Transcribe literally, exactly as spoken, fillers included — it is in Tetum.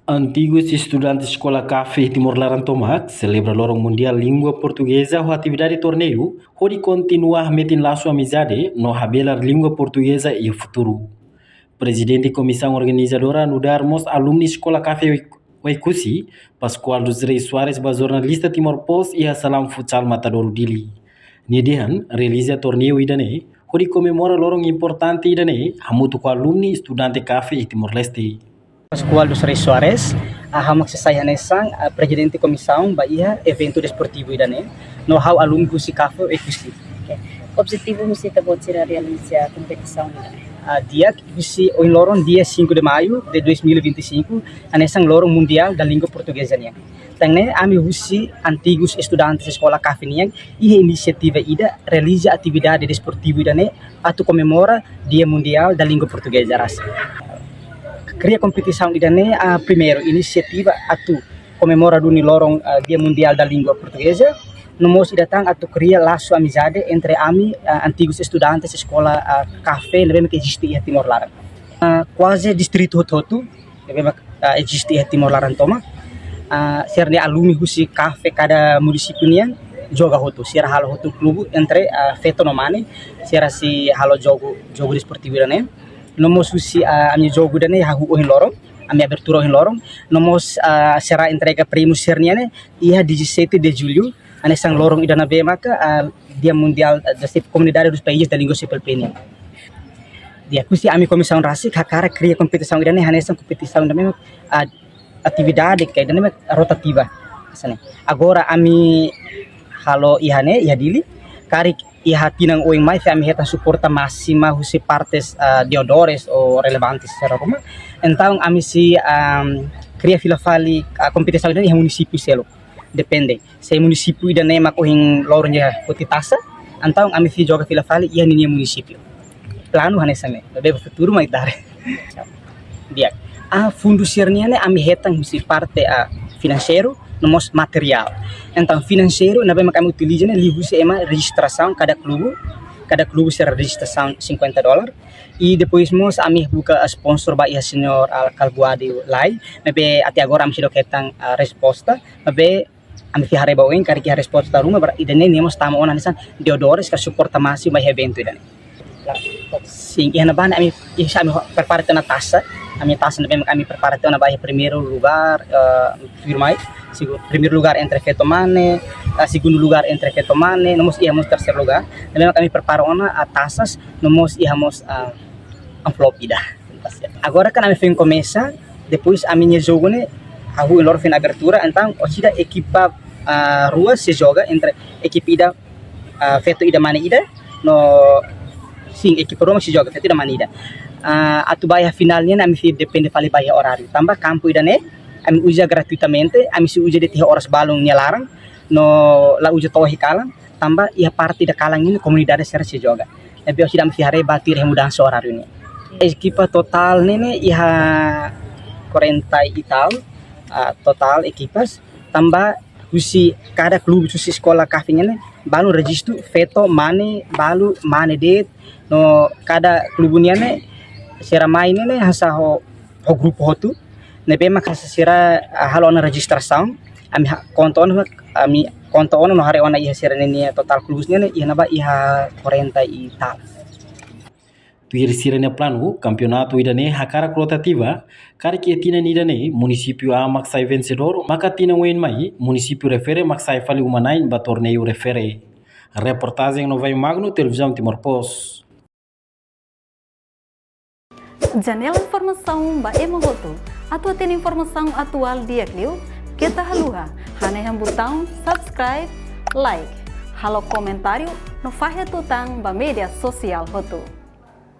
Antigus estudantes Eskola CAFE Timor Laran tomak selebra Loron Mundiál Língua Portugeza ho atividade torneiu, hodi kontinua metin lasu amizade no habelar língua portugeza iha futuru. Prezidente Komisaun Organizadora nu'udar mós alumni Eskola CAFE Oe-, Oekusi, Pascoal dos Reis Soares ba jornalista Timor Post iha Salam Futsal Matadouro Dili. Nia dehan, realiza torneiu ida-ne'e, hodi komemora loron importante ida-ne'e, hamutuk ho alumni estudante CAFE iha Timor-Leste. Pascoal dos Reis Soares, ah, ha'u mak sei sai hanesan, ah, prezidente komisaun ba iha eventu desportivu ida-ne'e, no ha'u alumni husi CAFE Oekusi. Oke. Objetivu husi ita-boot sira realiza kompetisaun ida-ne'e? Ah, di'ak, husi ohin loron dia cinco de maio de dois mil e vinte e cinco, hanesan Loron Mundiál da Língua Portugeza nian. Tan ne'e ami husi antigus estudantes Eskola CAFE nian, iha inisiativa ida realiza atividade desportivu ida-ne'e atu komemora Dia Mundiál da Língua Portugeza rasik. Kria kompetisaun ida-ne'e, ah, primeiru inisiativa atu komemora duni loron, ah, Dia Mundiál da Língua Portugeza, no mós ida tan atu kria lasu amizade entre ami, ah, antigus estudantes Eskola, ah, CAFE ne'ebé mak eziste iha Timor Laran. Ah, kuaze distritu hotu-hotu ne'ebé mak, ah, eziste iha Timor Laran tomak. Ah, sira-ne'e alumni husi CAFE kada munisípiu nian joga hotu. Sira halo hotu klube entre, ah, feto no mane. Sira sei halo jogu, jogu desportivu ida-ne'e. No mós husi, ah, ami jogu ida-ne'e hahú ohin loron, ami abertura ohin loron. No mós, ah, sira entrega prémiu sira-nian ne'e iha dezassete de julho, hanesan loron ida ne'ebé maka, ah, Dia Mundiál, ah, da Sep-, Comunidade dos Países da Língua C P L P nian. Di'ak, husi ami komisaun rasik hakarak kria kompetisaun ida-ne'e hanesan kompetisaun ida-ne'e, ah, atividade ka ida-ne'e rotativa. Hanesan ne'e. Agora ami halo iha ne'e, iha Dili, karik iha tinan oin mai, ami hetan suporta másima husi partes, ah, devedores ou relevantes sira ruma. Entaun ami sei, ah, kria fila fali, ah, kompetisaun ida-ne'e iha munisípiu seluk. Depende. Se munisípiu ida-ne'e mak ohin loron nia foti taxa, entaun ami sei joga fila fali iha ninia munisípiu. Planu hanesan ne'e, maibé ba futuru mai tare. Di'ak. Ah, fundu sira-nian ne'e ami hetan husi parte, ah, finanseiru, no mós materiál. Entaun finanseiru ne'ebé mak ami utiliza ne'e liuhusi ema rejistrasaun kada klube, kada klube sira rejistrasaun cinquenta dólar. I depois mós ami buka sponsor ba iha señór Alcalbuadi Lai, maibé até agora ami seidauk hetan, ah, resposta, maibé ami fiar ba oin karik iha resposta ruma, berarti ida-ne'e nia mós tama ona hanesan devedores ka suporta másima ba iha eventu ida-ne'e. Sin, iha ne'ebá ne'e ami, iha ami prepara tiha ona taxa, ami taxa ne'ebé mak ami prepara tiha ona ba iha primeiru lugár, eh, tuirmai, segu-, primeiru lugár entre feto mane, eh, segundu lugár entre feto mane, no mós iha mós terseiru lugár, ne'ebé mak ami prepara ona, ah, taxas, no mós iha mós, ah, envelope ida. Agora kan ami foin komesa, depois ami-nia jogu ne'e, hahú ohin loron foin abertura, entaun orsida ekipa, ah, rua sei joga entre ekipa ida, ah, feto ida mane ida, no, sin, ekipa rua mak sei joga feto ida mane ida. Ah, atu ba iha finál nian ami sei depende fali ba iha oráriu. Tanba kampu ida-ne'e, ami uza gratuitamente, ami sei uza de'it iha oras balun nia laran, no la uza to'o iha kalan, tanba iha parte ida kalan ne'e komunidade sira sei joga. Ne'ebé orsida ami fiar ba tuir iha mudansa oráriu ne'e. Ekipa totál ne'e ne'e iha quarenta e tal, ah, totál ekipas, tanba husi kada klube husi Eskola CAFE nian ne'e, balu rejistu feto mane, balu mane de'it, no kada klube nian ne'e, sira mai ne'e ne'e hanesan ho, ho grupu hotu, ne'ebé mak hanesan sira, ah, halo ona rejistrasaun, ami ha-, konta ona, ami konta ona no haree ona iha sira-nia totál klubes nian ne'e, iha ne'ebá iha quarenta e tal. Tuir sira-nia planu, kampeonatu ida-ne'e hakarak rotativa, karik iha tinan ida-ne'e, munisípiu A mak sai vensedór, maka tinan oin mai, munisípiu refere mak sai fali uma-na'in ba torneiu refere. Reportajen Novai Magno, Televizaun Timor Post. Janela informasaun ba ema hotu. Atu hatene informasaun atuál di'ak liu, keta haluha hanehan butaun subscribe, like, halo komentáriu, no fahe tutan ba média sosiál hotu.